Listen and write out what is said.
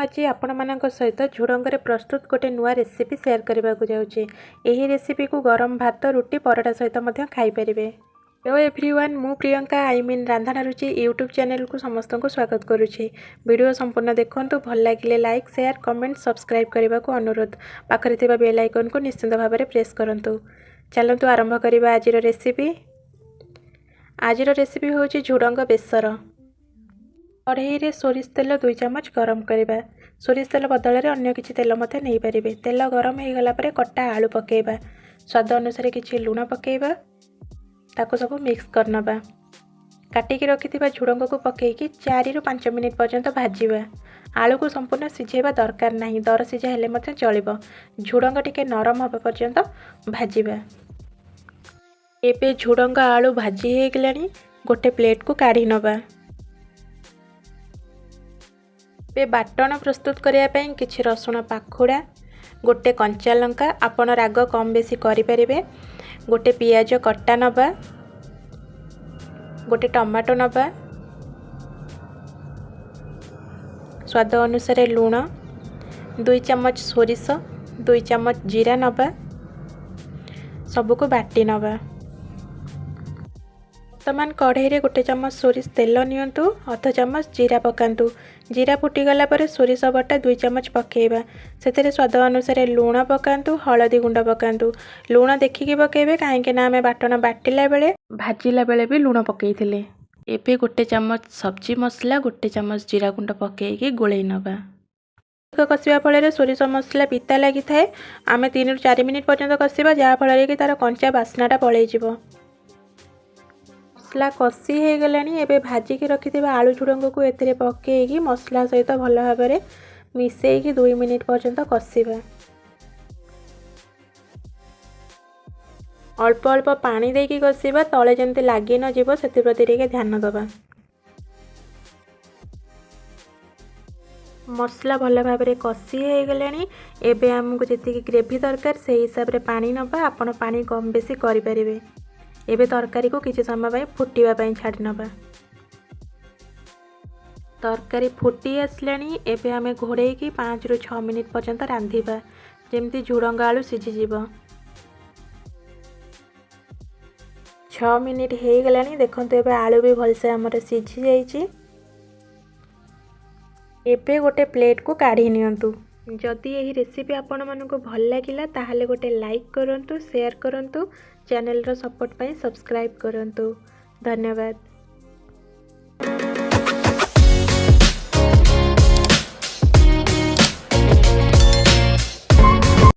ଆଜି ଆପଣମାନଙ୍କ ସହିତ ଝୁଡ଼ଙ୍ଗରେ ପ୍ରସ୍ତୁତ ଗୋଟେ ନୂଆ ରେସିପି ସେୟାର କରିବାକୁ ଯାଉଛି। ଏହି ରେସିପିକୁ ଗରମ ଭାତ, ରୁଟି, ପରଟା ସହିତ ମଧ୍ୟ ଖାଇପାରିବେ। ହ୍ୟାଲୋ ଏଭ୍ରିୱାନ୍, ମୁଁ ପ୍ରିୟଙ୍କା I mean ରାନ୍ଧଣା ରୁଚି ୟୁଟ୍ୟୁବ୍ ଚ୍ୟାନେଲକୁ ସମସ୍ତଙ୍କୁ ସ୍ୱାଗତ କରୁଛି। ଭିଡ଼ିଓ ସମ୍ପୂର୍ଣ୍ଣ ଦେଖନ୍ତୁ, ଭଲ ଲାଗିଲେ ଲାଇକ୍, ସେୟାର, କମେଣ୍ଟ, ସବସ୍କ୍ରାଇବ୍ କରିବାକୁ ଅନୁରୋଧ। ପାଖରେ ଥିବା ବେଲ୍ ଆଇକନ୍କୁ ନିଶ୍ଚିତ ଭାବରେ ପ୍ରେସ୍ କରନ୍ତୁ। ଚାଲନ୍ତୁ ଆରମ୍ଭ କରିବା ଆଜିର ରେସିପି। ଆଜିର ରେସିପି ହେଉଛି ଝୁଡ଼ଙ୍ଗ ବେସର। କଢ଼େଇରେ ସୋରିଷ ତେଲ 2 ଚାମଚ ଗରମ କରିବା। ସୋରିଷ ତେଲ ବଦଳରେ ଅନ୍ୟ କିଛି ତେଲ ମଧ୍ୟ ନେଇପାରିବେ। ତେଲ ଗରମ ହୋଇଗଲା ପରେ କଟା ଆଳୁ ପକାଇବା। ସ୍ୱାଦ ଅନୁସାରେ କିଛି ଲୁଣ ପକାଇବା। ତାକୁ ସବୁ ମିକ୍ସ କରିନେବା। କାଟିକି ରଖିଥିବା ଝୁଡ଼ଙ୍ଗକୁ ପକାଇକି 4ରୁ 5 ମିନିଟ୍ ପର୍ଯ୍ୟନ୍ତ ଭାଜିବା। ଆଳୁକୁ ସମ୍ପୂର୍ଣ୍ଣ ସିଝାଇବା ଦରକାର ନାହିଁ, ଦର ସିଝା ହେଲେ ମଧ୍ୟ ଚଳିବ। ଝୁଡ଼ଙ୍ଗ ଟିକେ ନରମ ହେବା ପର୍ଯ୍ୟନ୍ତ ଭାଜିବା। ଏବେ ଝୁଡ଼ଙ୍ଗ ଆଳୁ ଭାଜି ହେଇଗଲାଣି, ଗୋଟେ ପ୍ଲେଟ୍କୁ କାଢ଼ି ନେବା। ଏବେ ବାଟଣ ପ୍ରସ୍ତୁତ କରିବା ପାଇଁ କିଛି ରସୁଣ ପାଖୁଡ଼ା, ଗୋଟେ କଞ୍ଚା ଲଙ୍କା, ଆପଣ ରାଗ କମ୍ ବେଶୀ କରିପାରିବେ, ଗୋଟେ ପିଆଜ କଟା ନେବା, ଗୋଟେ ଟମାଟୋ ନେବା, ସ୍ୱାଦ ଅନୁସାରେ ଲୁଣ, 2 ଚାମଚ ସୋରିଷ, 2 ଚାମଚ ଜିରା ନେବା। ସବୁକୁ ବାଟି ନେବା। ବର୍ତ୍ତମାନ କଢ଼େଇରେ 1 ଚାମଚ ସୋରିଷ ତେଲ ନିଅନ୍ତୁ, ଅଧ ଚାମଚ ଜିରା ପକାନ୍ତୁ। ଜିରା ଫୁଟିଗଲା ପରେ ସୋରିଷ ବଟା 2 ଚାମଚ ପକାଇବା। ସେଥିରେ ସ୍ୱାଦ ଅନୁସାରେ ଲୁଣ ପକାନ୍ତୁ, ହଳଦୀ ଗୁଣ୍ଡ ପକାନ୍ତୁ। ଲୁଣ ଦେଖିକି ପକାଇବେ, କାହିଁକି ନା ଆମେ ବାଟଣ ବାଟିଲା ବେଳେ, ଭାଜିଲା ବେଳେ ବି ଲୁଣ ପକାଇଥିଲେ। ଏବେ 1 ଚାମଚ ସବଜି ମସଲା, 1 ଚାମଚ ଜିରା ଗୁଣ୍ଡ ପକାଇକି ଗୋଳେଇ ନେବା। କଷିବା ଫଳରେ ସୋରିଷ ମସଲା ପିତା ଲାଗିଥାଏ। ଆମେ 3ରୁ 4 ମିନିଟ୍ ପର୍ଯ୍ୟନ୍ତ କଷିବା, ଯାହାଫଳରେ କି ତା'ର କଞ୍ଚା ବାସ୍ନାଟା ପଳେଇଯିବ। ମସଲା କଷି ହେଇଗଲାଣି। ଏବେ ଭାଜିକି ରଖିଥିବା ଆଳୁ ଝୁଡ଼ଙ୍ଗକୁ ଏଥିରେ ପକାଇକି ମସଲା ସହିତ ଭଲ ଭାବରେ ମିଶାଇକି 2 ମିନିଟ୍ ପର୍ଯ୍ୟନ୍ତ କଷିବା। ଅଳ୍ପ ଅଳ୍ପ ପାଣି ଦେଇକି କଷିବା, ତଳେ ଯେମିତି ଲାଗି ନଯିବ ସେଥିପ୍ରତି ଟିକେ ଧ୍ୟାନ ଦେବା। ମସଲା ଭଲ ଭାବରେ କଷି ହେଇଗଲାଣି। ଏବେ ଆମକୁ ଯେତିକି ଗ୍ରେଭି ଦରକାର ସେଇ ହିସାବରେ ପାଣି ନେବା। ଆପଣ ପାଣି କମ୍ ବେଶୀ କରିପାରିବେ। ଏବେ ତରକାରୀକୁ କିଛି ସମୟ ପାଇଁ ଫୁଟିବା ପାଇଁ ଛାଡ଼ି ନେବା। ତରକାରୀ ଫୁଟି ଆସିଲାଣି। ଏବେ ଆମେ ଘୋଡ଼େଇକି 5ରୁ 6 ମିନିଟ୍ ପର୍ଯ୍ୟନ୍ତ ରାନ୍ଧିବା, ଯେମିତି ଝୁଡ଼ଙ୍ଗ ଆଳୁ ସିଝିଯିବ। 6 ମିନିଟ୍ ହେଇଗଲାଣି। ଦେଖନ୍ତୁ ଏବେ ଆଳୁ ବି ଭଲସେ ଆମର ସିଝି ଯାଇଛି। ଏବେ ଗୋଟେ ପ୍ଲେଟ୍କୁ କାଢ଼ି ନିଅନ୍ତୁ। ଯଦି ଏହି ରେସିପି ଆପଣମାନଙ୍କୁ ଭଲ ଲାଗିଲା ତାହେଲେ ଗୋଟେ ଲାଇକ୍ କରନ୍ତୁ, ସେୟାର କରନ୍ତୁ, ଚ୍ୟାନେଲର ସପୋର୍ଟ ପାଇଁ ସବସ୍କ୍ରାଇବ୍ କରନ୍ତୁ। ଧନ୍ୟବାଦ।